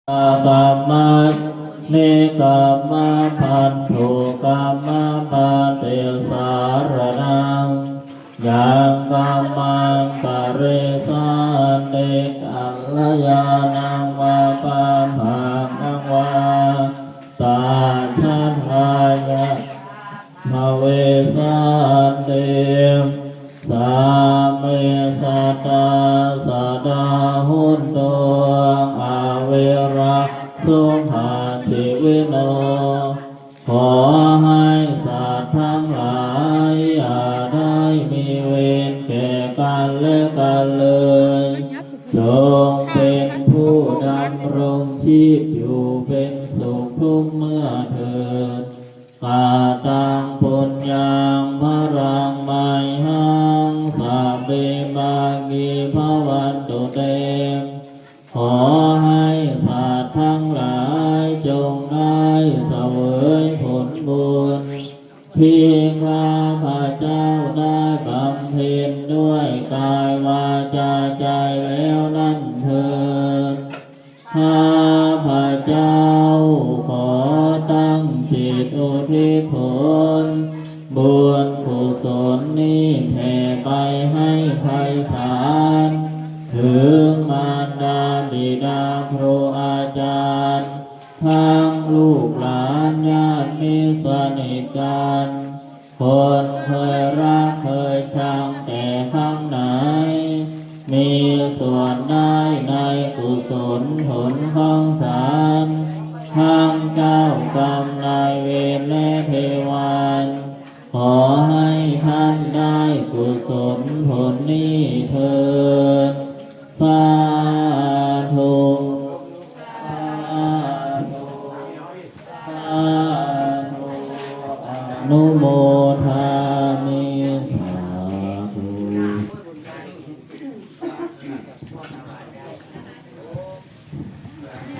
ກຳມະ ນິກຳມະພັນທຸ ກຳມະປະຕິສາລະນັງ ຍັງກຳມັງປະລິສັນຕິ ກັນລະຍານັງວາ ພະມະທັງວາ ຕະຊະທາຍະ ພະເວສັນຕິ ສາເມ ສັດຕາ ສັດຕາ ໂຫນຕຸ ອະເວຣະ ສຸຂະ ຊີວິໂນ ຂໍໃຫ້ສັດທັງຫຼາຍ ຢ່າໄດ້ມີເວນແກ່ກັນແລະກັນເລີຍ ຈົ່ງເປັນຜູ້ດຳລົງຊີບຢູ່ເປັນສຸກທຸກເມື່ອເທີດ. ກະຕັງ ປຸນຍັງ ພະລັງ ໄມຫັງ ສັບເບ ພາກີ ພະວັນຕຸ ເຕ ຂໍໃຫ້ສັດທັງຫຼາຍ ຈົ່ງໄດ້ສະເຫວີຍຜົນບຸນ ທີ່ຂ້າພະເຈົ້າໄດ້ບຳເພັນດ້ວຍກາຍ ວາຈາ ໃຈແລ້ວນັ້ນເທີດ. ຂ້າພະເຈົ້າຂໍຕັ້ງຈິດອຸທິດຜົນບຸນກຸສົນນີ້ແຜ່ໄປໃຫ້ໄພສານ ເຖິງມານດາບິດາ ຄູອາຈານ ທັງລູກຫຼານຍາດມິດສະໜິດກັນ ຄົນເຄີຍຮັກເຄີຍຊັງແຕ່ຄັ້ງໃດ ມີສ່ວນໄດ້ໃນກຸສົນຜົນຂອງສັນ ທັງເຈົ້າກຳນາຍເວນ ແລະ ເທວັນ ຂໍໃຫ້ທ່ານໄດ້ກຸສົນຜົນນີ້ເທີດ ສາທຸ ສາທຸ ອະນຸໂມທາມິ ສາທຸ.